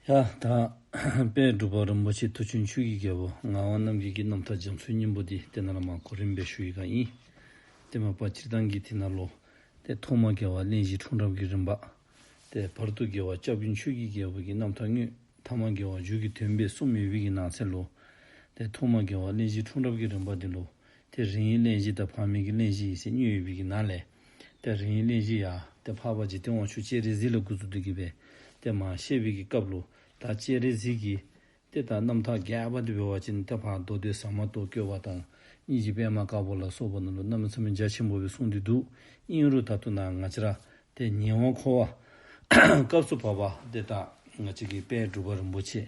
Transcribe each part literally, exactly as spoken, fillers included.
ཡ་ད་དཔལ་འབྲུག་པ་རིན་པོ་ཆེ་མཐུ་ཆེན་ཆོས་ཀྱི་རྒྱལ་པོ་ངག་དབང་རྣམ་རྒྱལ་གྱི་རྣམ་ཐར་རྒྱ་མཚོའི་སྙིང་པོ་འདི་དེ་ནང་ལུ་མར་གོ་རིམ་སྦེ་ཞུ་ཡི་ག་ཨིན། ཏེ་མ་པ་སྤྱིར་བཏང་གི་དེ་ནང་ལུ་ཏེ་ཐོག་མར་རྒྱལ་བ་གླིང་བཞི་འཁྲུངས་རབས་ཀྱི་རིམ་པ། ཏེ་བར་དུ་རྒྱལ་བ་སྐྱབས་མགོན་ཆོས་ཀྱི་རྒྱལ་པོ་གི་རྣམ་ཐར་དངོས། ཐ་མར་རྒྱལ་བ་མཇུག་གི་དོན་སྦེ་གསུམ་ཡོད་པའི་གི་ནང་གསེས་ལུ། ཏེ་ཐོག་མར་རྒྱལ་བ་གླིང་བཞི་འཁྲུངས་རབས་ཀྱི་རིམ་པ་འདི་ལུ། ཏེ་རིང་བའི་གླིང་བཞི་དང་བར་མའི་གི་གླིང་བཞི་ཟེར་གཉིས་ཡོད་པའི་གི་ནང་ལས། ཏེ་རིང་བའི་གླིང་བཞི་ཡང་ཏེ་འཕགས་པ་འཇིག་རྟེན་དབང་ཕྱུག་སྤྱན་རས་གཟིགས་ལས་འགོ་བཙུགས་ཏེ་གི་སྦེ་ཏེ་མར་བཤད་པའི་གི་སྐབས་ལུ་ད་སྤྱན་རས་གཟིགས་ཀྱི་ཏེ་ད་རྣམ་ཐར་རྒྱས་པ་འདི་འབད་བ་ཅིན་ཏེ་ཕར་མདོ་སྡེ་ཟ་མ་ཏོག་བཀོད་པ་དང་སྙིང་རྗེ་པདྨ་དཀར་པོ་ལ་སོགས་པ་ནང་ལུ་གནམ་མེད་ས་མེད་རྒྱ་ཆེན་པོ་སྦེ་གསུངས་ཏེ་འདུག། ཨིན་རུང་ད་ལྟོ་ནཱ་ང་བཅས་ར་ཏེ་ཉེ་བར་མཁོ་བ་སྐབས་སུ་བབ་པ་ཏེ་ད་ང་བཅས་ཀྱི་དཔལ་འབྲུག་པ་རིན་པོ་ཆེ་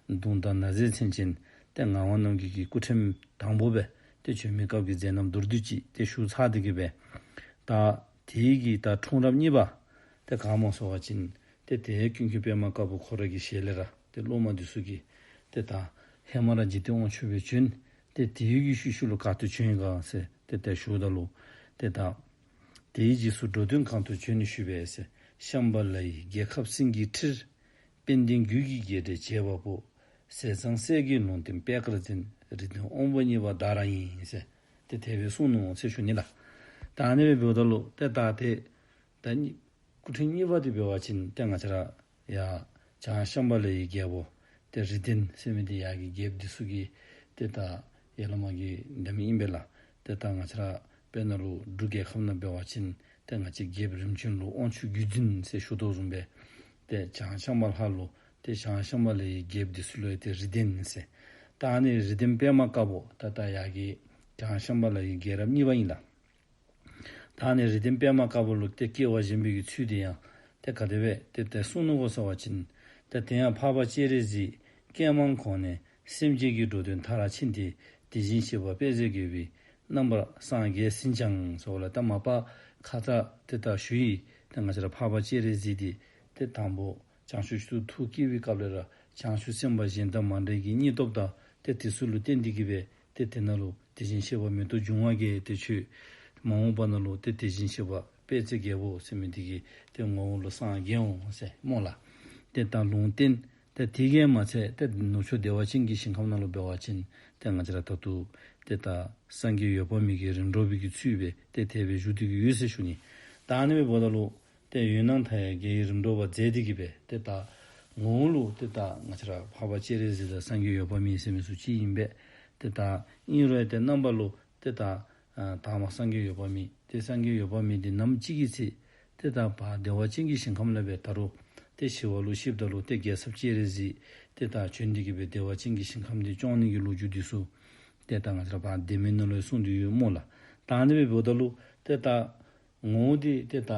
གདུང་དང་ན་བཟའི་མཚན་ཅན་ཏེ་ངག་དབང་རྣམ་རྒྱལ་གྱི་སྐུ་ཕྲེང་དང་པོ་སྦེ་ཏེ་བྱོན་མི་སྐབས་ཀྱི་མཛད་རྣམ་མདོར་བསྡུས་ཅིག་ཏེ་ཞུ་ཚར་ཏེ་གི་སྦེ། ད་དེ་གི་ད་འཁྲུངས་རབས་གཉིས་པ་ཏེ་ག་སྨོ་ཟེར་བ་ཅིན་ཏེ་དེ་ཀུན་མཁྱེན་པདྨ་དཀར་པོ་ཁོ་ར་གི་ཞལ་ལས་ར་ཏེ་སློབ་མ་འདི་ཚུ་གིས་ཏེ་ད་ཧེ་མ་ར་འཇིག་རྟེན་དབང་ཕྱུག་སྦེ་བྱོན། ཏེ་དེ་གི་ཤུལ་ཤུལ་ལུ་ག་ཏེ་བྱོན་ཡི་ག་ཟེར་ཏེ་ཏེ་ཞུཝ་ད་ལུ་ཏེ་ད་དེའི་རྗེས་སུ་འགྲོ་དོན་གང་དུ་བྱོན་ནས་ཞུས་པས་ཟེར། ཤམྦྷ་ལའི་རྒྱལ་ཁབ་སེང་གེའི་ཁྲིར། དཔལ་ལྡན་རྒྱུད་ཀྱི་རྒྱལ་སྲས་བྱེ་བ་པོ། ཟས་གཙང་སྲས་ཀྱི་ལུང་བསྟན་པད་དཀར་འཛིན། རིགས་ལྡན་དབང་པོ་གཉིས་པ་བདག་རང་ཡིན་ཟེར། ཏེ་དེ་སྦེ་གསུངས་ནུག་ཟེར་ཞུ་ནི་ལགས། ད་ཨ་ནི་སྦེ་འབདཝ་ད་ལུ་ཏེ་ད་ཏེ་ད་གཉིས་སྐུ་ཕྲེང་གཉིས་པ་འདི་འབད་བ་ཅིན་ཏེ་ང་བཅས་ར་ཡར་བྱང་ཤམྦྷ་ལའི་རྒྱལ་པོ་ཏེ་རིགས་ལྡན་ཟེར་མི་འདི་ཡར་གྱི་རྒྱལཔོ་འདི་ཚུ་གི་ཏེ་ད་ཡར་ལས་མར་གྱི་འདི་མི་ཨིན་པས་ལགས། ཏེ་ད་ང་བཅས་ར་དཔེར་ན་ལུ་འབྲུག་རྒྱལ་ཁབ་ནང་འབད་བ་ཅིན་ཏེ་ང་བཅས་རྒྱལཔོ་རིམ་བྱོན་ལུ་དབང་ཕྱུག་བརྒྱུད་འཛིན་ཟེར་ཞུ་དོ་བཟུམ་སྦེ། ཏེ་བྱང་ཤམྦྷ་ལ་ལུ་ཏེ་བྱང་ཤམྦྷ་ལའི་རྒྱལཔོ་འདི་ཚུ་ལུ་ཡང་ཏེ་རིགས་ལྡན་ཟེར། ད་ཨ་ནི་རིགས་ལྡན་པདྨ་དཀར་པོ་ད་ད་ཡར་གྱི་བྱང་ཤམྦྷ་ལའི་རྒྱལ་རབས་གཉིས་པ་ཨིན་ལགས། ད་ཨ་ནི་རིགས་ལྡན་པདྨ་དཀར་པོ་ལུ་ཏེ་སྐྱེ་བ་བཞེས་པའི་གི་ཚུལ་འདི་ཡང་ཏེ་ག་དེ་སྦེ་ཏེ་ཏེ་གསུངས་ནུག་གོ་ཟེར་བ་ཅིན། ཏེ་དེ་ཡང་འཕགས་པ་སྤྱན་རས་གཟིགས་བསྐལ་མང་གོང་ནས་སེམས་ཅན་གྱི་འགྲོ་དོན་མཐར་ཕྱིན་ཏེ་དེ་བཞིན་གཤེགས་པ་དཔལ་བརྩེགས་རྒྱལ་པོའི་རྣམ་པར་སངས་རྒྱས་ཟིན་ཀྱང་ཟེར་བ་ལས་ད་མ་པ་ཁ་ཙ་ཏེ་ད་ཞུ་ཡི། ཏེ་ང་བཅས་ར་འཕགས་པ་སྤྱན་རས་གཟིགས་འདི་ཏེ་དང་པོ་བྱང་ཆུབ་ཏུ་ཐུགས་བསྐྱེད་པའི་སྐབས་ལས་ར་བྱང་ཆུབ་སེམས་དཔའ་གཞན་དང་མ་འདྲ་བའི་གི་སྙིང་སྟོབས་དང་ཏེ་དེ་ཚུ་ལུ་བརྟེན་ཏེ་གི་སྦེ་ཏེ་དེ་ནང་ལུ་དེ་བཞིན་གཤེགས་པ་མེ་ཏོག་འབྱུང་བ་རྒྱས་ཏེ་ཆོས་མ་འོངས་པ་ནང་ལུ་ཏེ་དེ་བཞིན་གཤེགས་པ་དཔལ་བརྩེགས་རྒྱལ་པོ་ཟེར་མི་འདི་གི་ཏེ་ངོ་བོ་ལུ་སངས་རྒྱས་འོང་ཟེར་སྨོ་ལགས། ཏེ་ད་ལུང་བསྟན་ཏེ་དེ་གིས་མ་ཚད་ཏེ་ནུབ་ཕྱོགས་བདེ་བ་ཅན་གྱི་ཞིང་ཁམས་ནང་ལུ་འབད་བ་ཅིན་ཏེ་ང་བཅས་ར་ད་ལྟོ་ཏེ་ད་སངས་རྒྱས་འོད་དཔག་མེད་ཀྱི་རིམ་གྲོ་པའི་གི་ཚུལ་སྦེ་ཏེ་དེ་སྦེ་བཞུགས་ཏེ་གི་ཡོད་ཟེར་ཞུ་ནི། ད་ཨ་ནི་སྦེ་འབདཝ་ད་ལུ་ཏེ་ཡུལ་སྣང་མཐའ་ཡས་རྒྱལ་བའི་རིམ་གྲོ་པ་མཛད་དེ་གི་སྦེ་ཏེ་ད་ངོ་བོ་ལུ་ཏེ་ད་ང་བཅས་ར་འཕགས་པ་སྤྱན་རས་གཟིགས་དང་སངས་རྒྱས་འོད་དཔག་མེད་ཟེར་མི་ཚུ་གཅིག་ཨིན་པས། ཏེ་ད་ཨིན་རུང་ཡང་ཏེ་རྣམ་པ་ལུ་ཏེ་ད་ཨ་དང་པ་སངས་རྒྱས་འོད་དཔག་མེད། ཏེ་སངས་རྒྱས་འོད་དཔག་མེད་འདི་ནམ་ཅིག་གི་ཚེ་ཏེ་ད་ཕར་བདེ་བ་ཅན་གྱི་ཞིང་ཁམས་ལས་སྦེ་ད་རུང་ཏེ་ཞི་བ་ལུ་གཤེགསཔ་ད་ལུ་ཏེ་རྒྱལ་ཚབ་སྤྱན་རས་གཟིགས་ཏེ་ད་བྱོན་ཏེ་གི་སྦེ་བདེ་བ་ཅན་གྱི་ཞིང་ཁམས་འདི་སྐྱོང་ནི་གི་ལོ་རྒྱུས་འདི་ཚུ་ཏེ་ད་ང་བཅས་ར་ཕར་བདེ་སྨོན་ནང་ལུ་གསུངས་ཏེ་ཡོད་སྨོ་ལགས། ད་ཨ་ནི་སྦེ་འབདཝ་ད་ལུ་ཏེ་ད་ངོ་བོ་འདི་ཏེ་ད་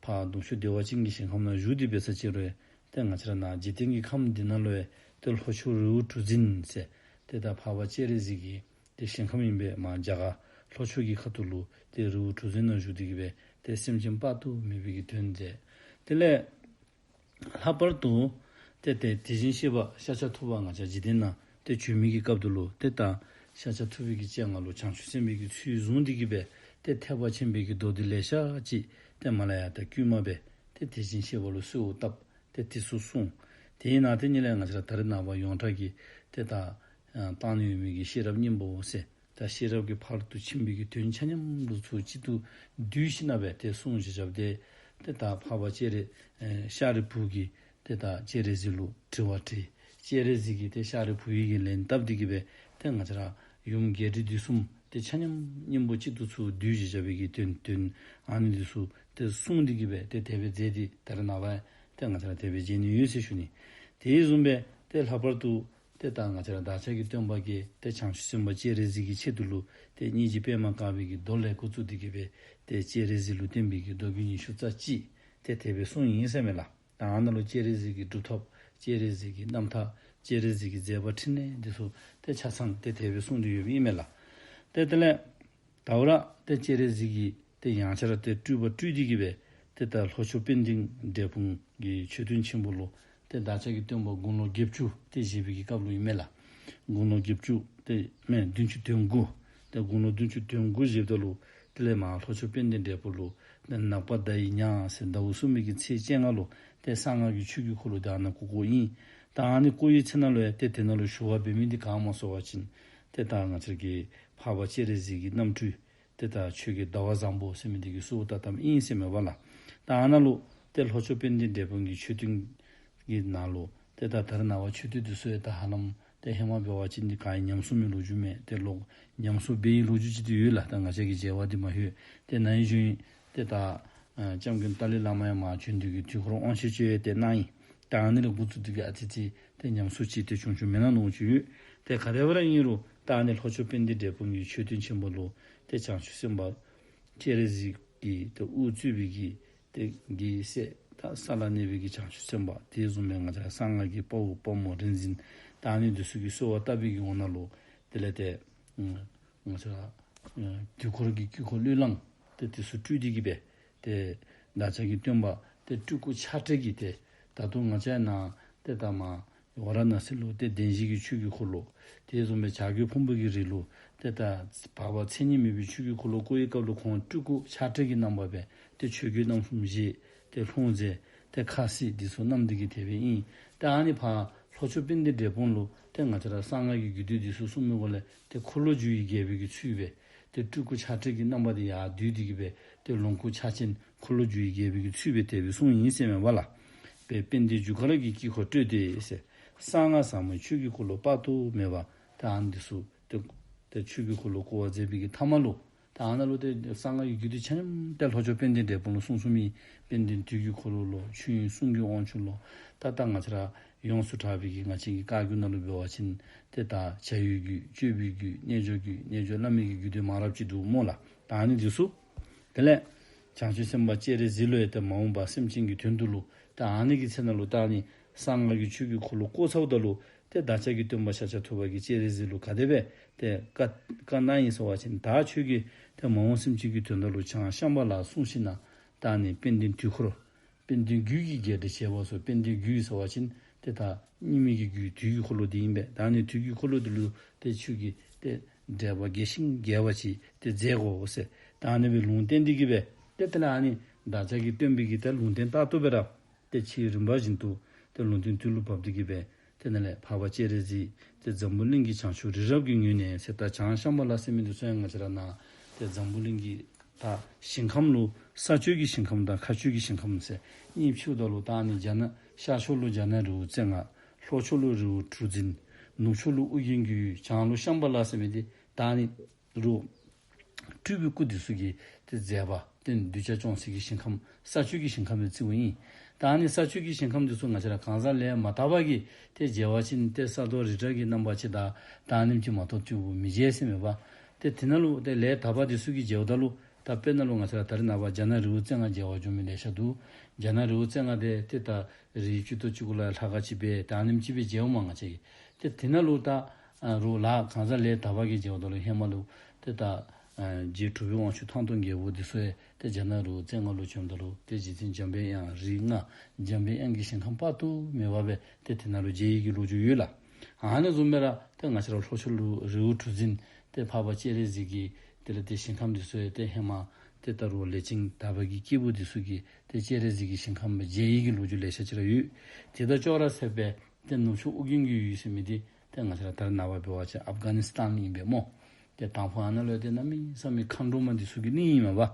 ཕར་ནུབ་ཕྱོགས་བདེ་བ་ཅན་གྱི་ཞིང་ཁམས་ནང་བཞུགས་ཏེ་འབད་ས་ཅིག་རུང་ཏེ་ང་བཅས་ར་ནཱ་འཇིག་རྟེན་གྱི་ཁམས་འདི་ནང་ལུ་ཡང་ཏེ་ལྷོ་ཕྱོགས་རི་བོ་གྲུ་འཛིན་ཟེར་ཏེ་ད་འཕགས་པ་སྤྱན་རས་གཟིགས་ཀྱི་ཏེ་ཞིང་ཁམས་ཨིན་པས། མར་རྒྱ་གར་ལྷོ་ཕྱོགས་ཀྱི་ཁ་ཐུག་ལུ་ཏེ་རི་བོ་གྲུ་འཛིན་ནང་བཞུགས་ཏེ་གི་སྦེ་ཏེ་སེམས་ཅན་དཔག་ཏུ་མེད་པའི་གི་དོན་མཛད། དེ་ལས་ལྷག་པར་དུ་ཏེ་ཏེ་དེ་བཞིན་གཤེགས་པ་ཤཱཀྱ་ཐུབ་པ་ང་བཅས་འཇིག་རྟེན་ནང་ཏེ་བྱོན་མི་གི་སྐབས་དུ་ལུ་ཏེ་ད་ཤཱཀྱ་ཐུབ་པའི་གི་སྤྱན་སྔར་ལུ་བྱང་ཆུབ་སེམས་དཔའི་གི་ཚུལ་བཟུང་སྟེ་གི་སྦེ་ཏེ་ཐེག་པ་ཆེན་པོའི་གི་མདོ་སྡེ་ལེ་ཤ་ཅིག་ཏེ་མར་ལས་ཡར་ཏེ་བསྐུལ་མ་སྦེ་ཏེ་དེ་བཞིན་གཤེགས་པ་ལུ་གསོལཝ་བཏབ། ཏེ་དེ་ཚུ་གསུངས། དེའི་ནང་ཏེ་ཉིད་ལས་ང་བཅས་ར་ད་རེས་ནངས་པ་ཡོངས་གྲགས་ཀྱི་ཏེ་ད་ཨ་གཏང་ནི་ཡོད་མི་གི་ཤེས་རབ་སྙིང་པོ་ཟེར་ད་ཤེས་རབ་ཀྱི་ཕ་རོལ་ཏུ་ཕྱིན་པའི་གི་དོན་ཆ་མཉམ་ལུ་ཚུར་གཅིག་ཏུ་བསྡུས་ཞིནམ་ལས་ཏེ་གསུངས་བཞག་བཞགཔ་ཏེ་ཏེ་ད་འཕགས་པ་སྤྱན་རས་ཨེ་ཤཱ་རིའི་བུ་གིས་ཏེ་ད་སྤྱན་རས་གཟིགས་ལུ་དྲི་བ་དྲིས། སྤྱན་རས་གཟིགས་ཀྱིས་ཏེ་ཤཱ་རིའི་བུ་ཡི་གི་ལན་བཏབ་སྟེ་གི་སྦེ་ཏེ་ང་བཅས་ར་ཡུམ་རྒྱས་འབྲིང་བསྡུས་གསུམ་ཏེ་ཆ་མཉམ་སྙིང་པོ་གཅིག་ཏུ་ཚུར་བསྡུས་བཞག་བཞག་པའི་གི་དོན་དོན་ཨ་ནི་འདི་ཚུ་ཏེ་གསུངས་ཏེ་གི་སྦེ་ཏེ་དེ་སྦེ་མཛད་དེ་ད་རེས་ནངས་པ་ཏེ་ང་བཅས་ར་དེ་སྦེ་མཇལ་ནི་ཡོད་ཟེར་ཞུ་ནི། དེ་བཟུམ་སྦེ་ཏེ་ལྷག་པར་དུ་ཏེ་ད་ང་བཅས་ར་བདག་ཅག་གི་སྟོན་པ་གིས་ཏེ་བྱང་ཆུབ་སེམས་དཔའ་སྤྱན་རས་གཟིགས་ཀྱི་ཆེད་དུ་ལུ་ཏེ་སྙིང་རྗེ་པདྨ་དཀར་པོའི་གི་མདོ་ལས་འགོ་བཙུགས་ཏེ་གི་སྦེ་ཏེ་སྤྱན་རས་གཟིགས་ལུ་བསྟན་པའི་གི་མདོ་རྒྱུད་ཉི་ཤུ་རྩ་གཅིག་ཏེ་དེ་སྦེ་གསུངས་ཡི་ཟེར་མས་ལགས། ད་ཨ་ནཱ་ལུ་སྤྱན་རས་གཟིགས་ཀྱི་སྒྲུབ་ཐབས་སྤྱན་རས་གཟིགས་ཀྱི་རྣམ་ཐར་སྤྱན་རས་གཟིགས་ཀྱི་མཛད་པ་ཕྲིན་ལས་འདི་ཚུ་ཏེ་ཆ་ཚང་ཏེ་དེ་སྦེ་གསུངས་ཏེ་ཡོདཔ་ཨིན་མས་ལགས། ཏེ་དེ་ལས་ད་རུང་ར་ཏེ་སྤྱན་རས་གཟིགས་ཀྱིས་ཏེ་ཡང་བསྐྱར་ཏེ་སྤྲུལ་པ་སྤྲུལ་ཏེ་གི་སྦེ་ཏེ་ད་ལྷོ་ཕྱོགས་དཔལ་ལྡན་འབྲས་སྤུངས་ཀྱི་མཆོད་རྟེན་ཆེན་པོ་ལུ་ཏེ་བདག་ཅག་གི་སྟོན་པ་དགུང་ལོ་བརྒྱད་ཅུ་ཏེ་བཞེས་པའི་གི་སྐབས་ལུ་ཨིན་མས་ལགས། དགུང་ལོ་བརྒྱད་ཅུ་ཏེ་མེན་བདུན་ཅུ་དོན་དགུ། ཏེ་དགུང་ལོ་བདུན་ཅུ་དོན་དགུ་བཞེསཔ་ད་ལུ་དེ་ལས་མར་ལྷོ་ཕྱོགས་དཔལ་ལྡན་འབྲས་སྤུངས་ལུ་ཏེ་ནག་པ་ཟླ་བའི་ཉ་ཟེར་ཟླཝ་གསུམ་པའི་གི་ཚེས་བཅོ་ལྔ་ལུ་ཏེ་གསང་སྔགས་ཀྱི་ཆོས་ཀྱི་འཁོར་ལོ་ཏེ་ཨ་ནཱ་བསྐོར་བསྐོརཝ་ཨིན། ད་ཨ་ནི་བསྐོར་བའི་ཚེ་ན་ལུ་ཡང་ཏེ་དེ་ནང་ལུ་ཞུ་བ་འབད་མི་འདི་ག་སྨོ་ཟེར་བ་ཅིན་ཏེ་ད་ང་བཅས་ཀྱི་འཕགས་པ་སྤྱན་རས་གཟིགས་ཀྱི་རྣམ་སྤྲུལ་ཏེ་ད་ཆོས་རྒྱལ་ཟླ་བ་བཟང་པོ་ཟེར་མི་འདི་གིས་གསོལཝ་བཏབ་བཏབཔ་ཨིན་ཟེར་མས་པ་ལགས། ད་ཨ་ནཱ་ལུ་ཏེ་ལྷོ་ཕྱོགས་དཔལ་ལྡན་འབྲས་སྤུངས་ཀྱི་མཆོད་རྟེན་གྱི་ནང་ལུ་ཏེ་ད་ད་རེས་ནངས་པ་མཆོད་རྟེན་འདི་ཚུ་ཡང་ད་ཧ་ལམ་ཏེ་ཧེ་མ་འབད་བ་ཅིན་འདི་ག་ཡང་ཉམས་སོང་མི་ལོ་རྒྱུས་མེད། ཏེ་ལོག་ཉམས་སོང་འབད་བའི་ལོ་རྒྱུས་ཅིག་ཏེ་ཡོད་ལགས། ད་ང་བཅས་ཀྱིས་མཇལ་བ་འདི་མ་ལྷོད། ཏེ་ན་ཧིང་གཞེས་ནིང་ཏེ་ད་ཨ་སྐྱབས་མགོན་ཏཱ་ལའི་བླ་མ་ཡང་མར་བྱོན་ཏེ་གིས་དུས་འཁོར་དབང་ཆེན་བཅོ་ཡང་ཏེ་གནང་ཡི། ད་ཨ་ནི་ལས་འགོ་བཙུགས་ཏེ་གིས་ཨ་ཙི་ཅིག་ཏེ་ཉམས་སོང་ཅིག་ཏེ་བྱུང་བྱུངམ་མེན་ན་མནོཝ་ཅིག་ཡོད། ཏེ་ག་དེ་སྦེ་ར་ཨིན་རུང་ད་ཨ་ནི་ལྷོ་ཕྱོགས་དཔལ་ལྡན་འབྲས་སྤུངས་ཀྱི་མཆོད་རྟེན་ཆེན་པོ་ལུ་ཏེ་བྱང་ཆུབ་སེམས་དཔའ་སྤྱན་རས་གཟིགས་ཀྱིས་ཏེ་དབུ་གཙོས་པའི་གི་ཏེ་རྒྱལ་སྲས་ད་ས་ལ་གནས་པའི་གི་བྱང་ཆུབ་སེམས་དཔའ། དེ་བཟུམ་སྦེ་ང་བཅས་གསང་སྔགས་ཀྱི་དཔའ་བོ་དཔའ་མོ་རིག་འཛིན་ད་ཨ་ནི་འདི་ཚུ་གིས་གསོལ་བ་བཏབ་པའི་གི་འོག་ན་ལུ་དེ་ལས་ཏེ་ང་བཅས་དུས་འཁོར་གྱི་དཀྱིལ་འཁོར་བློས་བསླངས་ཏེ་དེ་ཚུ་སྤྲུལ་ཏེ་གིས་སྦེ་ཏེ་བདག་ཅག་གི་སྟོན་པ་ཏེ་སྤྲུལ་སྐུ་ཆགས་བྲལ་གྱི་ཏེ་ད་རུང་ང་བཅས་ནཱ་ཏེ་ད་མར་ཝཱ་ར་ཎཱ་སི་ལུ་ཏེ་བདེན་བཞིའི་གི་ཆོས་ཀྱི་འཁོར་ལོ་དེ་བཟུམ་སྦེ་བྱ་རྒོད་ཕུང་པོའི་གི་རི་ལུ་ཏེ་ད་འཕགས་པ་མཚན་ཉིད་མེད་པའི་ཆོས་ཀྱི་འཁོར་ལོ་བསྐོར་བའི་སྐབས་ལུ་ཁོང་སྤྲུལ་སྐུ་ཆགས་བྲལ་གྱི་རྣམ་པ་སྦེ་ཏེ་ཆོས་གོས་རྣམ་གསུམ་བཞེས། ཏེ་ལྷུང་བཟེད་ཏེ་ཁ་བསིལ་འདི་ཚུ་བསྣམས་ཏེ་གིས་དེ་སྦེ་ཨིན། ཏེ་ཨ་ནི་ཕར་ལྷོ་ཕྱོགས་དཔལ་ལྡན་འབྲས་སྤུངས་ལུ་ཏེ་ང་བཅས་ར་གསང་སྔགས་ཀྱི་རྒྱུད་སྡེ་འདི་ཚུ་གསུངས་མི་སྒོ་ལས་ཏེ་འཁོར་ལོས་སྒྱུར་བའི་རྒྱལ་པོའི་གི་ཚུལ་སྦེ་ཏེ་སྤྲུལ་སྐུ་ཆགས་བྲལ་གྱི་རྣམ་པ་འདི་ཡར་བསྡུས་ཏེ་གིས་སྦེ་ཏེ་ལོངས་སྐུ་ཕྱག་ཆེན་འཁོར་ལོས་སྒྱུར་བའི་རྒྱལ་པོའི་གི་ཚུལ་སྦེ་དེ་སྦེ་གསུངས་ཡི་ཟེར་མས་པ་ལགས། དཔལ་ལྡན་རྒྱུ་སྐར་གྱི་དཀྱིལ་འཁོར་སྤྲོས་ཏེ་ཟེར། གསང་སྔགས་ཟབ་མོའི་ཆོས་ཀྱི་འཁོར་ལོ་དཔག་ཏུ་མེད་པ། ཏེ་ཨ་ནི་འདི་ཚུ་ཏེ་ཏེ་ཆོས་ཀྱི་འཁོར་ལོ་བསྐོར་བ་མཛད་པའི་གི་མཐའ་མ་ལུ་ཏེ་ཨ་ནཱ་ལུ་ཏེ་གསང་སྔགས་ཀྱི་རྒྱུད་སྡེ་ཆ་མཉམ་ཏེ་ལྷོ་ཕྱོགས་དཔལ་ལྡན་འབྲས་སྤུངས་ལུ་གསུངས་གསུངས་མི་དཔལ་ལྡན་དུས་ཀྱི་འཁོར་ལོ་ལུ་ཆོས་དབྱིངས་གསུང་གི་དབང་ཕྱུག་ལུ་ད་ད་ང་བཅས་ར་ཡོངས་སུ་གྲགས་པའི་གི་ང་བཅས་ཀྱི་བཀའ་བརྒྱུད་ནང་ལུ་འབད་བ་ཅིན་ཏེ་ད་བྱ་བའི་རྒྱུད་སྤྱོད་པའི་རྒྱུད་རྣལ་འབྱོར་རྒྱུད་རྣལ་འབྱོར་བླ་མེད་ཀྱི་རྒྱུད་སྡེ་མང་རབས་ཅིག་འདུག་སྨོ་ལགས། ད་ཨ་ནི་འདི་ཚུ་དེ་ལས་བྱང་ཆུབ་སེམས་དཔའ་སྤྱན་རས་གཟིགས་ལུ་ཡང་ཏེ་མ་འོངས་པ་སེམས་ཅན་གྱི་དོན་དུ་ལུ་ད་ཨ་ནི་གི་ཚེ་ན་ལུ་ད་ཨ་ནི་གསང་སྔགས་ཀྱི་ཆོས་ཀྱི་འཁོར་ལོ་བསྐོར་ཚརཝ་ད་ལུ་ཏེ་བདག་ཅག་གི་སྟོན་པ་ཤཱཀྱ་ཐུབ་པ་གིས་སྤྱན་རས་གཟིགས་ལུ་ག་དེ་སྦེ་ཏེ་བཀའ་བཀའ་གནང་ཡི་ཟེར་བ་ཅིན་ད་ཁྱོད་ཀྱིས་ཏེ་མ་འོངས་སེམས་ཅན་གྱི་དོན་དག་ལུ་བྱང་ཤམ་བྷ་ལ་གསུངས་ཞིནམ་ལས་ད་ཨ་ནི་དཔལ་ལྡན་དུས་འཁོར་དཔལ་ལྡན་རྒྱུད་ཀྱི་རྒྱས་འགྲེལ་བྱེད་པ་སོགས། དཔལ་ལྡན་རྒྱུད་ཟེར་བ་ཅིན་ཏེ་ད་རྙིང་མའི་གི་རྒྱུད་དུས་ཀྱི་འཁོར་ལོ་འདི་ཨིན་པས། ད་ཨ་ནི་དུས་ཀྱི་འཁོར་ལོ་འདི་ལུ་ཏེ་ཁྱོད་ཀྱིས་ཏེ་འགྲེལ་པ་རྒྱས་ཤིང་རྒྱས་པ་ཅིག་ཏེ་མཛད་དགོ་ཟེར་ད་ཨ་ནི་སྦེ་ལུང་བསྟན་ཏེ་གིས་སྦེ་ཏེ་དེ་ལས་ཨ་ནི་བདག་ཅག་གི་སྟོན་པའི་གི་ཏེ་ལུང་བསྟན་ལྟར་དུ་སྦེ་ར་ཏེ་ཕྱིའི་རིམ་པ་བཞིན་དུ་ཏེ་ལུང་བསྟན་དུས་ལུ་བབས་ཏེ་གིས་སྦེ་ཏེ་ནཱ་ལས་འཕགས་པ་སྤྱན་རས་གཟིགས་ཏེ་འཛམ་བུ་གླིང་གི་བྱང་ཕྱོགས་རི་རབ་ཀྱི་ངོས་ནས་ཟེར། ད་བྱང་ཤམ་བྷ་ལ་ཟེར་མི་འདི་ཚུ་ཡང་ང་བཅས་ར་ནཱ་ཏེ་འཛམ་བུ་གླིང་གི་ད་ཞིང་ཁམས་ལུ་ས་སྤྱོད་ཀྱི་ཞིང་ཁམས་དང་མཁའ་སྤྱོད་ཀྱི་ཞིང་ཁམས་ཟེར་གཉིས་ཕྱེཝ་ད་ལུ་ད་ཨ་ནི་རྒྱ་ནག་ཤར་ཕྱོགས་ལུ་རྒྱ་ནག་རི་བོ་རྩེ་ལྔ། ལྷོ་ཕྱོགས་ལུ་རི་བོ་གྲུ་འཛིན། ནུབ་ཕྱོགས་ལུ་ཨོ་རྒྱན་གྱི་ཡུལ། བྱང་ལུ་ཤམ་བྷ་ལ་ཟེར་མི་འདི་ད་ཨ་ནི་རུ་སྤྲུལ་པའི་སྐུ་འདི་ཚུ་གི་ཏེ་མཛད་པ་ཏེ་གདུལ་བྱ་སྐྱོང་སའི་གི་ཞིང་ཁམས་ས་སྤྱོད་ཀྱི་ཞིང་ཁམས་སྦེ་བརྩིཝ་ཨིན། ད་ཨ་ནི་ས་སྤྱོད་ཀྱི་ཞིང་ཁམས་འདི་ཚུ་ང་བཅས་ར་གང་ཟག་ལས་མ་དག་པ་གིས་ཏེ་མཇལ་བ་ཅིན་ཏེ་ས་རྡོ་རི་བྲག་གི་རྣམ་པ་ཅིག་དང་ད་ཨ་ནེམ་ཅིག་མ་གཏོགས་ཏེ་མི་མཇལ་ཟེར་མས་པ། ཏེ་དེ་ནང་ལུ་ཏེ་ལས་དག་པ་འདི་ཚུ་གིས་མཇལཝ་ད་ལུ་ད་དཔེར་ན་ལུ་ང་བཅས་ར་ད་རེས་ནངས་པ་རྒྱ་ནག་རི་བོ་རྩེ་ལྔ་མཇལ་བར་འགྱོ་མི་ལེ་ཤ་འདུག། རྒྱ་ནག་རི་བོ་རྩེ་ལྔ་འདི་ཏེ་ད་རིའི་སྤྱི་ཏོག་ཅིག་གུ་ལས་ལྷ་ཁང་ཅིག་སྦེ་ད་ཨ་ནེམ་ཅིག་སྦེ་མཇལཝ་མས་ང་བཅས་ཀྱིས། ཏེ་དེ་ནང་ལུ་ད་ཨ་རུང་ལཱ་གང་ཟག་ལས་དག་པ་གིས་མཇལཝ་ད་ལུ་ཧེ་མ་ལུ་ཏེ་ད་ཨ་རྗེ་གྲུབ་པའི་དབང་ཕྱུག་ཐང་སྟོང་རྒྱལ་པོ་འདི་ཚུ་ཡང་ཏེ་རྒྱ་ནག་རི་བོ་རྩེ་ལྔ་ལུ་བྱོནམ་ད་ལུ་ཏེ་རྗེ་བཙུན་འཇམ་པའི་དབྱངས་རིགས་ལྔ་འཇམ་པའི་དབྱངས་ཀྱི་ཞིང་ཁམས་དཔག་ཏུ་མེད་པ་སྦེ་ཏེ་དེ་ནང་ལུ་མཇལ་ཡི་གི་ལོ་རྒྱུས་ཡོད་ལགས། ཨ་ནི་བཟུམ་སྦེ་ར་ཏེ་ང་བཅས་ར་ལྷོ་ཕྱོགས་ལུ་རི་བོ་གྲུ་འཛིན་ཏེ་འཕགས་པ་སྤྱན་རས་གཟིགས་ཀྱི་དེ་ལས་ཏེ་ཞིང་ཁམས་འདི་ཚུ་ཡང་ཏེ་ཧེ་མ་ཏེ་ད་རུང་ལས་ཅན་དག་པ་གི་སྐྱེས་བུ་འདི་ཚུ་གིས་ཏེ་སྤྱན་རས་གཟིགས་ཀྱི་ཞིང་ཁམས་སྦེ་མཇལ་ཡི་གི་ལོ་རྒྱུས་ལེ་ཤ་ཅིག་ར་ཡོད། དེ་དང་ཅོག་ར་འཐདཔ་སྦེ་ཏེ་ནུབ་ཕྱོགས་ཨོ་རྒྱན་གྱི་ཡུལ་ཟེར་མི་འདི་ཏེ་ང་བཅས་ར་ད་རེས་ནངས་པ་འབད་བ་ཅིན་ཨབ་གྷ་ནི་སི་ཐན་ཨིན་པས་སྨོ། ཏེ་དང་ཕུ་ཨ་ནཱ་ལུ་ཏེ་གནམ་མེད་ས་མེད་མཁའ་འགྲོ་མ་འདི་ཚུ་གི་གླིང་ཨིན་མས་པ།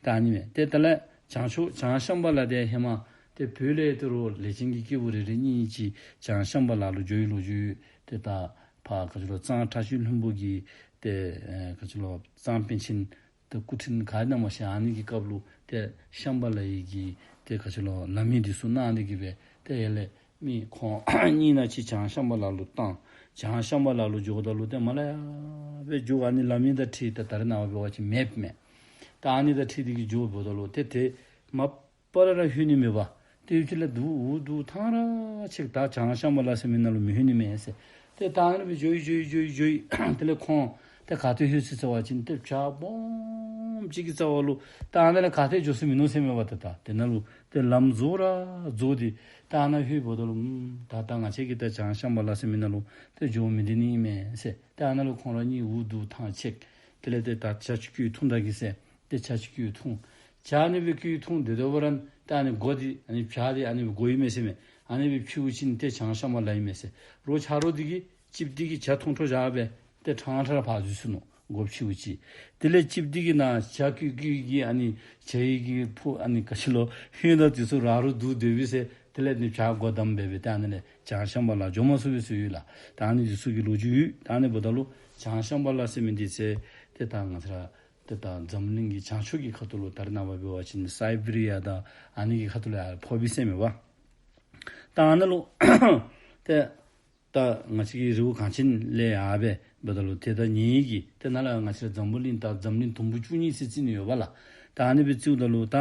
ད་ཨ་ནི་མས། ཏེ་དེ་ལས་བྱང་ཕྱོགས་བྱང་ཤམ་བྷ་ལ་འདི་ཧེ་མ་ཏེ་བོད་ལས་ཏེ་རུང་ལས་ཅན་གྱི་སྐྱེས་བུ་རེ་རེ་གཉིས་གཉིས་ཅིག་བྱང་ཤམ་བྷ་ལ་ལུ་འགྱོ་བའི་ལོ་རྒྱུས་ཡོད། ཏེ་ད་ཕར་ག་ཅི་ལོ་གཙང་ཁྲ་ཤིང་ལྷུན་པོ་གི་ཏེ་ཨེ་ག་ཅི་ལོ་གཙང་པཎ་ཆེན་ཏེ་སྐུ་ཕྲེང་ག་ཨིན་ན་མ་ཤེས། ཨ་ནི་གི་སྐབས་ལུ་ཏེ་ཤམ་བྷ་ལའི་གི་ཏེ་ག་ཅི་ལོ་ལམ་ཡིག་འདི་ཚུ་གནང་སྟེ་གིས་སྦེ་ཏེ་ཡར་ལས་མི་ཁོང་གཉིས་ནང་གཅིག་བྱང་ཤམ་བྷ་ལ་ལུ་བཏང་། བྱང་ཤམ་བྷ་ལ་ལུ་འགྱོཝ་ད་ལུ་ཏེ་མར་ལས་ཡར་སྦེ་འགྱོ། ཨ་ནི་ལམ་ཡིག་དང་འཁྲིལ་ཏེ་ད་རེས་ནངས་པ་འབད་བ་ཅིན་མེཔ་མས། ད་ཨ་ནི་དང་འཁྲིལ་ཏེ་གིས་འགྱོཝ་ད་ལུ་ཏེ་ཏེ་མ་པ་ར་ར་ལྷོད་ནི་མེད་པ། ཏེ་ཡུན་ཅིག་ལས་འདུག་འུ་འདུག་ཐང་ར་ཅིག་ད་བྱང་ཤམ་བྷ་ལ་ཟེར་མི་ནང་ལུ་མི་ལྷོད་ནི་མས་ཟེར། ཏེ་ད་ཨ་ནི་སྦེ་འགྱོ་ཡི་འགྱོ་ཡི་འགྱོ་ཡི་འགྱོ་ཡི། དེ་ལས་ཁོང་ཏེ་ག་ཏེ་ལྷོད་ཅི་ཟེར་བ་ཅིན་ཏེ་བྱག་སྦོམ་ཅིག་གི་རྩ་བ་ལུ། ད་ཨ་ནཱ་ལས་ག་ཏེ་འགྱོ་ས་མིན་ནུག་ཟེར་མས་པ། ཏེ་ད་དེ་ནང་ལུ་ཏེ་ལམ་རྫོགས་ར་རྫོགས་ཏེ་ད་ཨ་ནཱ་ལྷོདཔ་ད་ལུ་ཨམ་ད་ད་ང་བཅས་ཀྱིས་ད་བྱང་ཤམ་བྷ་ལ་ཟེར་མི་ནང་ལུ་ཏེ་འགྱོ་མི་བཏུབ་ནི་ཨིན་མས་ཟེར། ད་ཨ་ནཱ་ལུ་ཁོང་ར་གཉིས་འུ་སྡུག་ཐང་ཆད། དེ་ལས་ཏེ་ད་ཇ་ཅིག་བསྐོལ་འཐུང་ད་གེ་ཟེར། ཏེ་ཇ་ཅིག་བསྐོལ་འཐུང་། ཇ་ཨ་ནི་སྦེ་བསྐོལ་འཐུང་སྡོད་སྡོདཔ་ར་ད་ཨ་ནི་སྒོ་འདི་ཨ་ནི་བྱག་འདི་ཨ་ནི་སྦེ་སྒོ་ཡོད་མས་ཟེར་མས། ཨ་ནི་སྦེ་ཕྱེཝ་ཅིག་ཏེ་བྱང་ཤམ་བྷ་ལ་ཨིན་མས་ཟེར། རོགས་ཆ་རོགས་འདི་གིས་ཅིག་འདི་གིས་ཇ་འཐུང་འཕྲོ་བཞག་སྦེ་ཏེ་ཕྲང་ཕྲང་ཕར་འཛུལ་སོ་ནུག། སྒོ་ཕྱེཝ་ཅིག། དེ་ལས་ཅིག་འདི་གིས་ནཱ་ཇ་བསྐོལ་བསྐོལ་གྱི་ཨ་ནི་ཇ་ཡི་གི་ཕུ་ཨ་ནི་ག་ཅི་ལོ་ཧོད་དང་འདི་ཚུ་ར་རུ་བསྡུ་སྡོད་པས་ཟེར། དེ་ལས་ནི་ཇ་སྒོ་བསྡམས་སྦེ་སྦེ་ཏེ་ཨ་ནི་ལས་བྱང་ཤམ་བྷ་ལ་འགྱོ་མ་ཚུགས་པས་ཟེར་ཡོད་ལགས། ད་ཨ་ནི་འདི་ཚུ་གི་ལོ་རྒྱུས་ཡོད། ད་ཨ་ནི་འབདཝ་ད་ལུ་བྱང་ཤམ་བྷ་ལ་ཟེར་མི་འདི་ཟེར་ཏེ་ད་ང་བཅས་ར་ཏེ་ད་འཛམ་གླིང་གི་བྱང་ཕྱོགས་ཀྱི་ཁ་ཐུག་ལུ་ད་རེས་ནངས་པ་འབད་བ་ཅིན་སའི་བི་རི་ཡ་དང་ཨ་ནི་གི་ཁ་ཐུག་ལུ་ཡར་ཕོག་པས་ཟེར་མས་པ། ད་ཨ་ནཱ་ལུ་ཏེ་ད་ང་བཅས་ཀྱི་རི་བོ་གངས་ཅན་ལས་ཡར་སྦེ་འབདཝ་ད་ལུ་ཏེ་ད་ཉེ་གི་ཏེ་ནཱ་ལུ་ང་བཅས་ར་འཛམ་བུ་གླིང་ད་འཛམ་གླིང་དུམ་བུ་བཅུ་གཉིས་ཟེར་རྩིས་ནི་ཡོད་པ་ལགས། ད་ཨ་ནི་སྦེ་རྩིཝ་ད་ལུ་ད་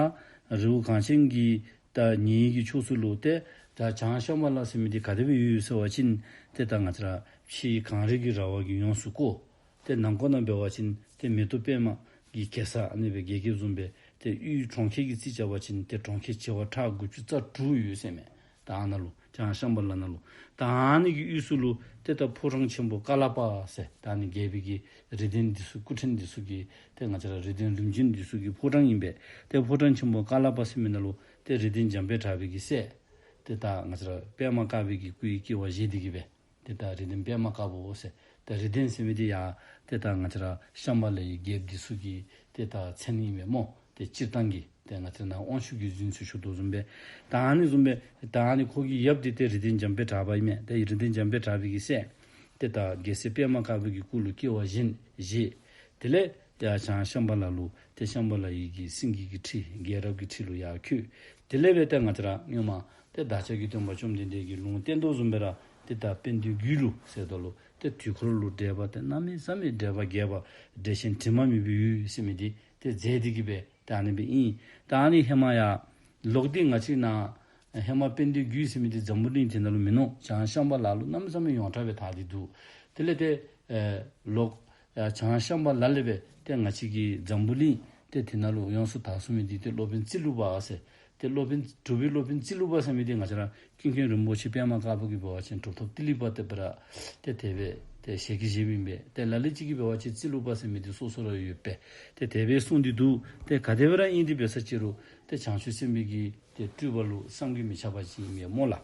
རི་བོ་གངས་ཅན་གྱི་ད་ཉེ་གི་ཕྱོགས་སུ་ལུ་ཏེ་ད་བྱང་ཤམ་བྷ་ལ་ཟེར་མི་འདི་ག་དེ་སྦེ་ཡོད་ཟེར་བ་ཅིན་ཏེ་ད་ང་བཅས་ར་ཕྱིའི་གངས་རི་གི་ར་བ་གིས་ཡོངས་སུ་བསྐོར། ཏེ་ནང་ཁོག་ནང་འབད་བ་ཅིན་ཏེ་མེ་ཏོག་པདྨ་གི་གེ་སར་ཨ་ནི་སྦེ་རྒྱས་རྒྱསཔ་བཟུམ་སྦེ་ཏེ་དབུས་གྲོང་ཁྱེར་གྱི་རྩིས་རྐྱབ་པ་ཅིན་ཏེ་གྲོང་ཁྱེར་བྱེ་བ་ཕྲག་དགུ་བཅུ་རྩ་དྲུག་ཡོད་ཟེར་མས། ད་ཨ་ནཱ་ལུ་བྱང་ཤམ་བྷ་ལ་ནང་ལུ་ད་ཨ་ནི་གི་དབུས་སུ་ལུ་ཏེ་ད་ཕོ་བྲང་ཆེན་པོ་ཀ་ལ་པ་ཟེར་ད་ཨ་ནི་རྒྱལ་པོའི་གི་རིགས་ལྡན་འདི་ཚུ་སྐུ་ཕྲེང་འདི་ཚུ་གི་ཏེ་ང་བཅས་ར་རིགས་ལྡན་ལུམ་སྦྱིན་འདི་ཚུ་གི་ཕོ་བྲང་ཨིན་པས། ཏེ་ཕོ་བྲང་ཆེན་པོ་ཀ་ལ་པ་ཟེར་མི་ནང་ལུ་ཏེ་རིགས་ལྡན་འཇམ་དཔལ་གྲགས་པའི་གི་སྲས་ཏེ་ད་ང་བཅས་ར་པདྨ་དཀར་པོའི་གི་སྐུའི་སྐྱེ་བ་བཞེས་ཏེ་གི་སྦེ་ཏེ་ད་རིགས་ལྡན་པདྨ་དཀར་པོ་ཟེར། ད་རིགས་ལྡན་ཟེར་མི་འདི་ཡང་ཏེ་ད་ང་བཅས་ར་ཤམ་བྷ་ལའི་རྒྱལཔོ་འདི་ཚུ་གི་ཏེ་ད་མཚན་ཨིན་པས་སྨོ། ཏེ་སྤྱིར་བཏང་གི་ཏེ་ང་བཅས་ར་ནཱ་དབང་ཕྱུག་གི་གཟུངས་ཚུ་ཞུ་དོ་བཟུམ་སྦེ་ད་ཨ་ནི་བཟུམ་སྦེ་ད་ཨ་ནི་ཁོ་གི་ཡབ་འདི་ཏེ་རིགས་ལྡན་འཇམ་དཔལ་གྲགས་པ་ཨིན་མས། ཏེ་རིགས་ལྡན་འཇམ་དཔལ་གྲགས་པའི་གི་སྲས་ཏེ་ད་རྒྱལ་སྲས་པདྨ་དཀར་པོ་གི་སྐུ་ལུ་སྐྱེ་བ་བཞེས་བཞེས། དེ་ལས་ཡར་བྱང་ཤམ་བྷ་ལ་ལུ་ཏེ་ཤམ་བྷ་ལ་ཡི་གི་སེང་གེ་གི་ཁྲི་རྒྱལ་རབས་ཀྱི་ཁྲི་ལུ་ཡར་འཁོད། དེ་ལས་སྦེ་ཏེ་ང་བཅས་ར་སྔོན་མ་ཏེ་བདག་ཅག་གི་སྟོན་པ་བཅོམ་ལྡན་འདས་ཀྱིས་ལུང་བསྟན་དོ་བཟུམ་སྦེ་ར་ཏེ་ད་དཔལ་ལྡན་རྒྱུད་ལུ་ཟེརཝ་ད་ལུ་ཏེ་དུས་འཁོར་ལུ་འགྲེལ་པ་ཏེ་གནམ་མེད་ས་མེད་འགྲེལ་པ་རྒྱས་པ་འགྲེལ་ཆེན་དྲི་མ་མེད་པའི་འོད་ཟེར་མི་འདི་ཏེ་མཛད་དེ་གི་སྦེ་ད་ཨ་ནི་སྦེ་ཨིན། ད་ཨ་ནི་ཧེ་མ་ཡང་ལོག་སྟེ་ང་བཅས་ནཱ་ཧེ་མ་དཔལ་ལྡན་རྒྱུད་ཟེར་མི་འདི་འཛམ་བུ་གླིང་འདི་ནང་ལུ་མིན་ནུག། བྱང་ཤམ་བྷ་ལ་ལུ་གནམ་མེད་ས་མེད་ཡོངས་གྲགས་སྦེ་དར་ཏེ་འདུག། དེ་ལས་ཏེ་ཨེ་ལོག་ཡར་བྱང་ཤམ་བྷ་ལ་ལས་སྦེ་ཏེ་ང་བཅས་ཀྱི་འཛམ་བུ་གླིང་ཏེ་འདི་ནང་ལུ་ཡོངས་སུ་དར་སོང་མི་འདི་ཏེ་སློབ་དཔོན་ཙི་ལུ་པ་ཟེར། ཏེ་སློབ་དཔོན་གྲུབ་པའི་སློབ་དཔོན་ཙི་ལུ་པ་ཟེར་མི་འདི་ང་བཅས་ར་ཀུན་མཁྱེན་རིན་པོ་ཆེ་པདྨ་དཀར་པོ་གིས་འབད་བ་ཅིན་གྲུབ་ཐོབ་ཏི་ལི་པ་ཏེ་སྦེ་ར་ཏེ་དེ་སྦེ་ཏེ་ཞལ་གྱིས་བཞེསཔ་ཨིན་པས། ཏེ་ལ་ལུ་ཅིག་གིས་འབད་བ་ཅིན་ཙི་ལུ་པ་ཟེར་མི་འདི་སོ་སོ་ར་ཡོད་པས། ཏེ་དེ་སྦེ་གསུངས་ཏེ་འདུག། ཏེ་ག་དེ་སྦེ་ར་ཨིན་ཏེ་འབད་ས་ཅི་རུང་ཏེ་བྱང་ཆུབ་སེམས་དཔའི་གི་ཏེ་སྤྲུལ་པ་ལུ་བསམ་གྱིས་མི་ཁྱབ་པ་ཅིག་ཨིན་མས་སྨོ་ལགས།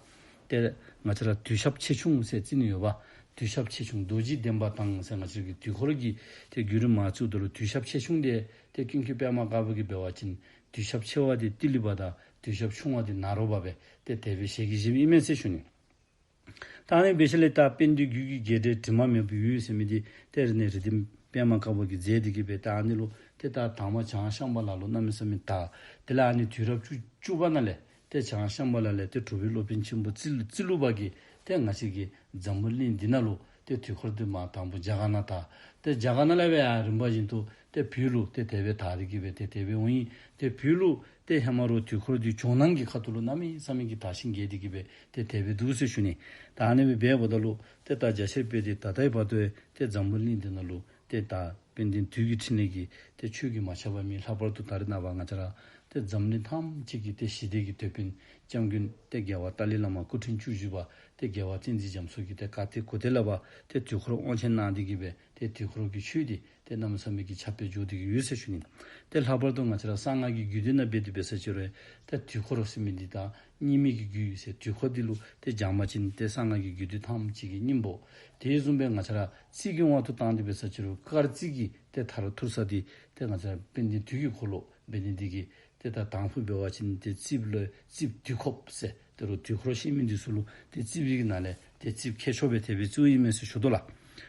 ཏེ་ང་བཅས་ར་དུས་ཞབས་ཆེ་ཆུང་ཟེར་རྩིས་ནི་ཡོད་པ། དུས་ཞབས་ཆེ་ཆུང་རྡོ་རྗེ་གདན་པ་དང་ཟེར་ང་བཅས་ར་གི་དུས་འཁོར་གྱི་ཏེ་བརྒྱུད་རིམ་མར་བཙུགས་ད་ལུ་དུས་ཞབས་ཆེ་ཆུང་འདི་ཏེ་ཀུན་མཁྱེན་པདྨ་དཀར་པོ་གིས་འབད་བ་ཅིན་དུས་ཞབས་ཆེ་བ་འདི་ཏི་ལི་པ་དང་དུས་ཞབས་ཆུང་བ་འདི་ནཱ་རོ་པ་སྦེ་ཏེ་དེ་སྦེ་ཞལ་གྱིས་བཞེསཔ་ཨིན་མས་ཟེར་ཞུ་ནི། ད་ཨ་ནི་འབད་ཞིནམ་ལས་ད་དཔལ་ལྡན་རྒྱུད་ཀྱི་རྒྱས་འགྲེལ་དྲི་མ་མེད་པའི་འོད་ཟེར་མི་འདི་ཏེ་རིགས་ལྡན་རིགས་ལྡན་པདྨ་དཀར་པོ་གིས་མཛད་དེ་གི་སྦེ་ད་ཨ་ནི་ལུ་ཏེ་ད་དང་པ་བྱང་ཤམ་བྷ་ལ་ལུ་གནམ་མེད་ས་མེད་དར། དེ་ལས་ཨ་ནི་དུས་རབས་བཅུ་བཅུ་པ་ནང་ལས་ཏེ་བྱང་ཤམ་བྷ་ལ་ལས་ཏེ་གྲུབ་པའི་སློབ་དཔོན་ཆེན་པོ་ཙི་ཙི་ལུ་པ་གིས་ཏེ་ང་བཅས་ཀྱི་འཛམ་བུ་གླིང་འདི་ནང་ལུ་ཏེ་དུས་འཁོར་འདི་མར་དང་པོ་རྒྱ་གར་ནང་དར། ཏེ་རྒྱ་གར་ནང་ལས་སྦེ་ཡར་རིམ་པ་བཞིན་དུ་ཏེ་བོད་ལུ་ཏེ་དེ་སྦེ་དར་ཏེ་གི་སྦེ་ཏེ་དེ་སྦེ་འོང་ཡི། ཏེ་བོད་ལུ་ཏེ་ཧེ་མ་རོགས་དུས་འཁོར་འདི་ཇོ་ནང་གི་ཁ་ཐུག་ལུ་གནམ་མེད་ས་མེད་ཀྱི་དར་ཞིང་རྒྱས་ཏེ་གི་སྦེ་ཏེ་དེ་སྦེ་འདུག་ཟེར་ཞུ་ནི། ད་ཨ་ནི་སྦེ་འབདཝ་ད་ལུ་ཏེ་ད་རྒྱ་ཆེར་སྤེལ་ཏེ་ད་ལྟའི་བར་དུ་ཏེ་འཛམ་བུ་གླིང་འདི་ནང་ལུ་ཏེ་ད་དཔལ་ལྡན་དུས་ཀྱི་འཕྲིན་ལས་ཀྱི་ཏེ་ཆོས་ཀྱིས་མ་ཁྱབ་པ་མེད། ལྷག་པར་དུ་ད་རེས་ནངས་པ་ང་བཅས་ར་ཏེ་འཛམ་གླིང་ཐམས་ཅད་ཀྱི་ཏེ་ཞི་བདེ་གི་དེད་དཔོན་སྐྱབས་མགོན་ཏེ་རྒྱལ་བ་ཏཱ་ལའི་བླ་མ་སྐུ་ཕྲེང་བཅུ་བཞི་པ་ཏེ་རྒྱལ་བ་བསྟན་འཛིན་རྒྱ་མཚོ་གིས་ཏེ་བཀའ་ཏེ་གོ་ཏེ་ལས་པ་ཏེ་དུས་འཁོར་དབང་ཆེན་གནང་སྟེ་གི་སྦེ་ཏེ་དུས་འཁོར་གྱི་ཆོས་འདི་ཏེ་གནམ་མེད་ས་མེད་ཀྱི་ཁྱབ་སྤེལ་འགྱོ་སྟེ་གི་ཡོད་ཟེར་ཞུ་ནི། ཏེ་ལྷག་པར་དུ་ང་བཅས་ར་གསང་སྔགས་ཀྱི་རྒྱུད་སྡེ་ནང་འབད་དེ་འབད་ས་ཅི་རུང་ཏེ་དུས་འཁོར་ཟེར་མི་འདི་ད་སྙིགས་མའི་གི་རྒྱུད་ཟེར། དུས་འཁོར་འདི་ལུ་ཏེ་སྦྱང་པ་ཅིན་ཏེ་གསང་སྔགས་ཀྱི་རྒྱུད་སྡེ་ཐམས་ཅད་ཀྱི་སྙིང་པོ། དེ་བཟུམ་སྦེ་ང་བཅས་ར་རྩིས་ཀྱི་དབང་དུ་བཏང་སྟེ་འབད་ས་ཅི་རུང་སྐར་རྩིས་ཀྱི་ཏེ་མཐར་ཐུག་ས་འདི་ཏེ་ང་བཅས་ར་དཔལ་ལྡན་དུས་ཀྱི་འཁོར་ལོ་འབད་ནི་འདི་གིས་ཏེ་ད་དང་ཕུ་འབད་བ་ཅིན་ཏེ་རྩིསཔ་ལུ་རྩིསཔ་དུས་ཁོབ་ཟེར། ད་རུང་དུས་འཁོར་ཤེས་མི་འདི་ཚུ་ལུ་ཏེ་རྩིསཔ་གི་ནང་ལས་ཏེ་རྩིསཔ་མཁས་མཆོག་སྦེ་དེ་སྦེ་བརྩིཝ་ཨིན་མས་ཟེར་ཞུ་དོ་ལགས།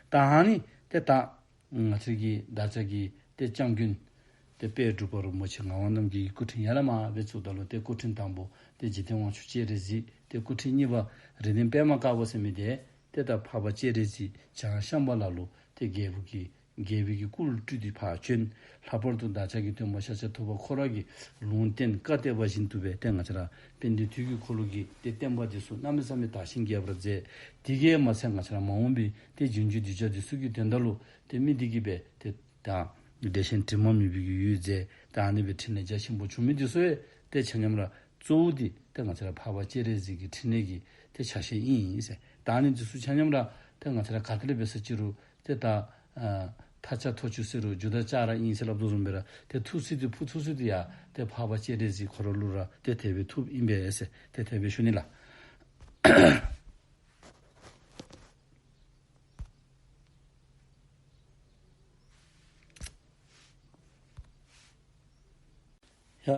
ད་ཨ་ནི་ཏེ་ད་ང་བཅས་ཀྱི་བདག་ཅག་གི་ཏེ་སྐྱབས་མགོན་ཏེ་དཔལ་འབྲུག་པ་རིན་པོ་ཆེ་ངག་དབང་རྣམ་རྒྱལ་གྱི་སྐུ་ཕྲེང་ཡར་ལས་མར་སྦེ་བཙུགས་ད་ལུ་ཏེ་སྐུ་ཕྲེང་དང་པོ་ཏེ་འཇིག་རྟེན་དབང་ཕྱུག་སྤྱན་རས་གཟིགས། ཏེ་སྐུ་ཕྲེང་གཉིས་པ་རིགས་ལྡན་པདྨ་དཀར་པོ་ཟེར་མི་འདི་ཏེ་ད་འཕགས་པ་སྤྱན་རས་གཟིགས་བྱང་ཤམ་བྷ་ལ་ལུ་ཏེ་རྒྱལ་པོ་གི་རྒྱལ་པོའི་གི་སྐུ་ལུ་སྤྲུལ་ཏེ་ཕར་བྱོན། ལྷག་པར་དུ་བདག་ཅག་གི་སྟོན་པ་ཤཱཀྱ་ཐུབ་པ་ཁོ་ར་གིས་ལུང་བསྟན་བཀའ་གཏད་པ་བཞིན་དུ་སྦེ་ཏེ་ང་བཅས་ར་དཔལ་ལྡན་དུས་ཀྱི་འཁོར་ལོ་གི་ཏེ་བསྟན་པ་འདི་ཚུ་གནམ་མེད་ས་མེད་དར་ཞིང་རྒྱས་པར་མཛད། དེ་གིས་མ་ཚད་ང་བཅས་ར་མ་འོངས་པའི་ཏེ་འབྱུང་འགྱུར་གདུལ་བྱ་འདི་ཚུ་གི་དོན་དག་ལུ་ཏེ་དམིགས་ཏེ་གི་སྦེ་ཏེ་ད་འགྲེལ་ཆེན་དྲི་མ་མེད་པའི་གི་འོད་མཛད། ད་ཨ་ནི་སྦེ་འཕྲིན་ལས་རྒྱ་ཆེན་པོ་བྱུང་མི་འདི་ཚུ་ཡང་ཏེ་ཆ་མཉམ་ར་གཙོ་བོ་འདི་ཏེ་ང་བཅས་ར་འཕགས་པ་སྤྱན་རས་གཟིགས་ཀྱི་འཕྲིན་ལས་ཀྱི་ཏེ་ཆ་ཤས་ཨིན་ཟེར། ད་ཨ་ནི་འདི་ཚུ་ཆ་མཉམ་ར་ཏེ་ང་བཅས་ར་ག་ཏེ་ལས་འབད་ས་ཅི་རུང་ཏེ་ད་ཨ་ཐ་ཆད་ཐོ་ཆུ་ཟེར་རུང་རྒྱུ་དང་ལྕགས་ར་ཨིན་ཟེར་སླབ་དོ་བཟུམ་སྦེ་ར་ཏེ་ཐུག་ས་འདི་ཕུ་ཐུག་ས་འདི་ཡང་ཏེ་འཕགས་པ་སྤྱན་རས་གཟིགས་ཁོ་ར་ལུ་ར་ཏེ་དེ་སྦེ་ཐུགཔ་ཨིན་པས་ཟེར་ཏེ་དེ་སྦེ་ཞུ་ནི་ལགས།